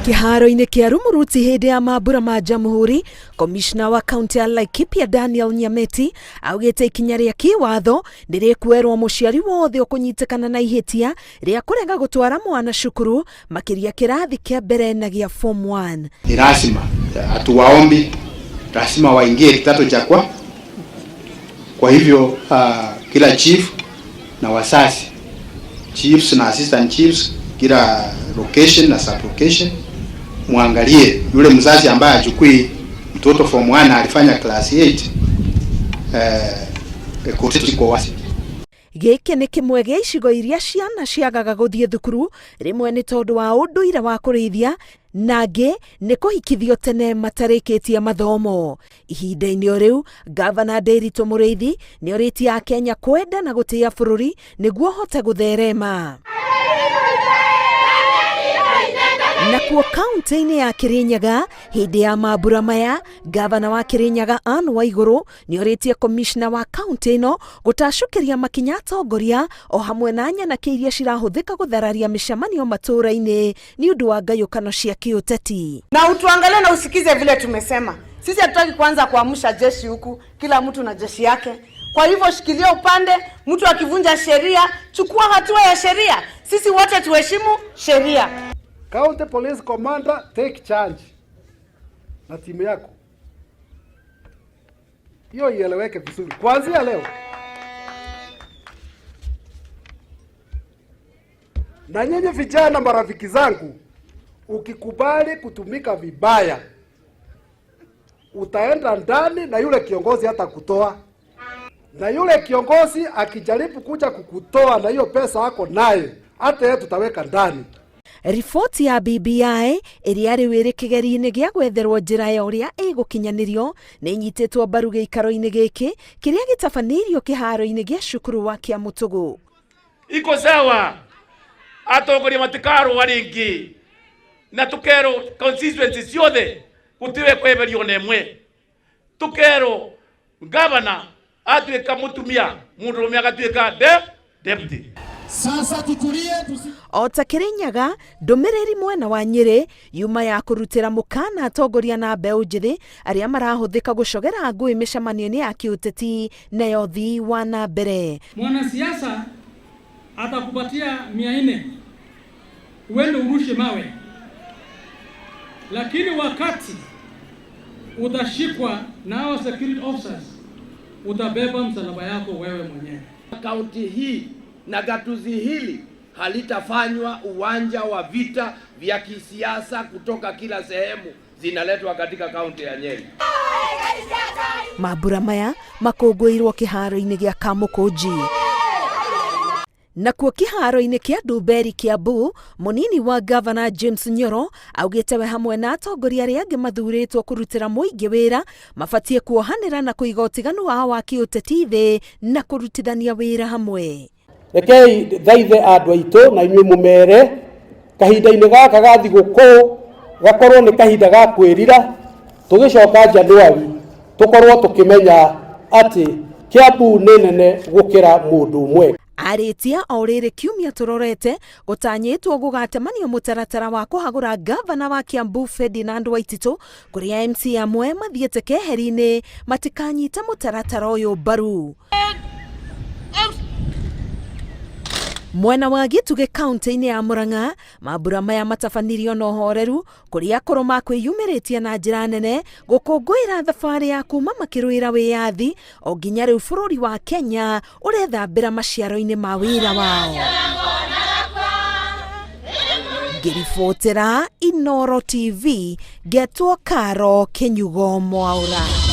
Kĩharo-inĩ kĩa Rumuruti hĩndĩ ya mambura ma Jamhuri, komishna wa kaunti ya Laikipia Daniel Nyameti augĩte ikinya rĩa kĩwatho nĩ rĩkuoerwo mũciari wothe ũkũnyitĩkana na ihĩtia rĩa kũrega gũtwara mwana cukuru makĩria kĩrathi kĩa mbere na gĩa form 1. Ni lazima hatuwaombi, lazima waingie kidato cha kwa. Kwa hivyo kila chief na wazazi, chiefs na assistant chiefs, kila location na sub location, muangalie yule mzazi ambaye achukui mtoto form 1 alifanya class 8, kotini kwa wazi. Gĩkĩ nĩ kĩmwe gĩa icigo iria ciana ciagaga gũthiĩ thukuru, rĩmwe nĩ tondũ wa ũndũire wa kũrĩithia na angĩ nĩ kũhikithio tene matarĩkĩtie mathomo. Ihinda-inĩ o rĩu, Gavana Ndiritu Mũrĩithi nĩ orĩtie Akenya kwenda na gũtĩĩa bũrũri nĩguo ũhote gũtherema. Nakuo kaunti-inĩ ya Kirinyaga, hĩndĩ ya mambura maya, Gavana wa Kirinyaga Anne Waigũrũ nĩ orĩtie komishna wa kaunti ĩno gũtacũkĩria makinya atongoria o hamwe na nyanake iria cirahũthĩka gũthararia mĩcemanio matũũra-inĩ nĩ ũndũ wa ngayũkano cia kĩũteti. Na utuangalie na usikize vile tumesema. Sisi hatutaki kuanza kuamsha jeshi huku, kila mtu na jeshi yake. Kwa hivyo shikilia upande, mtu akivunja sheria, chukua hatua ya sheria. Sisi wote tuheshimu sheria. County Police Commander, take charge na timu yako. Hiyo ieleweke vizuri. Kuanzia leo. Na nyinyi vijana marafiki zangu, ukikubali kutumika vibaya, utaenda ndani na yule kiongozi hata kutoa. Na yule kiongozi akijaribu kuja kukutoa na hiyo pesa ako naye, hata yeye tutaweka ndani. Riboti ya BBI ĩrĩa rĩu ĩrĩ kĩgerio-inĩ gĩa gwetherwo njĩra ya ũrĩa ĩgũkinyanĩrio nĩ ĩnyitĩtwo mbaru gĩikaro-inĩ gĩkĩ kĩrĩa gĩtabanĩirio kĩharo-inĩ gĩa cukuru wa Kĩamũtũgũ. Iko sawa, atongoria matikarũa rĩngĩ na tũkerwo constituency ciothe gũtirĩ kweherio na ĩmwe, tũkerwo gavana atuĩka mũtumia mũndũrũme agatuĩka deputy. Sasa tutulie, O ta Kirinyaga, ndũmĩrĩri mwena wa Nyĩrĩ yuma ya kũrutĩra mũkana atongoria na mbeũ njĩthĩ arĩa marahũthĩka gũcogera ngũĩ mĩcemanio-inĩ ya kĩũteti na ya ũthii wa na mbere. Mwanasiasa atakupatia mia nne uende urushe mawe, lakini wakati utashikwa na hao security officers utabeba msalaba yako wewe mwenyewe. Kaunti hii na gatuzi hili halitafanywa uwanja wa vita vya kisiasa kutoka kila sehemu zinaletwa katika kaunti ya Nyeri. Mambura maya makũngũĩirwo kĩharo-inĩ gĩa Kamũkũnji. Nakuo kĩharo-inĩ kĩa Ndumberi Kiambu, mũnini wa gavana James Nyoro augĩte we hamwe na atongoria arĩa angĩ mathurĩtwo kũrutĩra mũingĩ wĩra mabatiĩ kuohanĩra na kũiga ũtiganu wao wa kĩũteti thĩ na kũrutithania wĩra hamwe. Rekei thaithe andũ aitũ na inyuĩ mũmere kahinda-inĩ gaka ga thigũkũ gakorwo nĩ kahinda ga kwĩrira, tũgĩcoka Januari tũkorwo tũkĩmenya atĩ Kiambu nĩ nene gũkĩra mũndũ ũmwe. Arĩtia o rĩrĩ kiumia tũrorete gũtanyĩtwo gũgatemanio mũtaratara wa kũhagũra gavana wa Kiambu Ferdinand Waititu, kũrĩa MC amwe mathiĩte keheri-inĩ matikanyite mũtaratara ũyũ mbaru. Mwena wa Gĩtugĩ kaunti-inĩ ya Murang'a, mambura maya matabanirio na ũhoreru kũrĩa akũrũ makwĩyumĩrĩtie na njĩra nene gũkũngũĩra thabarĩ ya kuma makĩrũĩra wĩyathi o nginya rĩu bũrũri wa Kenya ũrethambĩra maciaro-inĩ ma wĩra wao. Ngĩribotera Inooro TV, ngetwo Karo Kĩnyugo Mwaũra.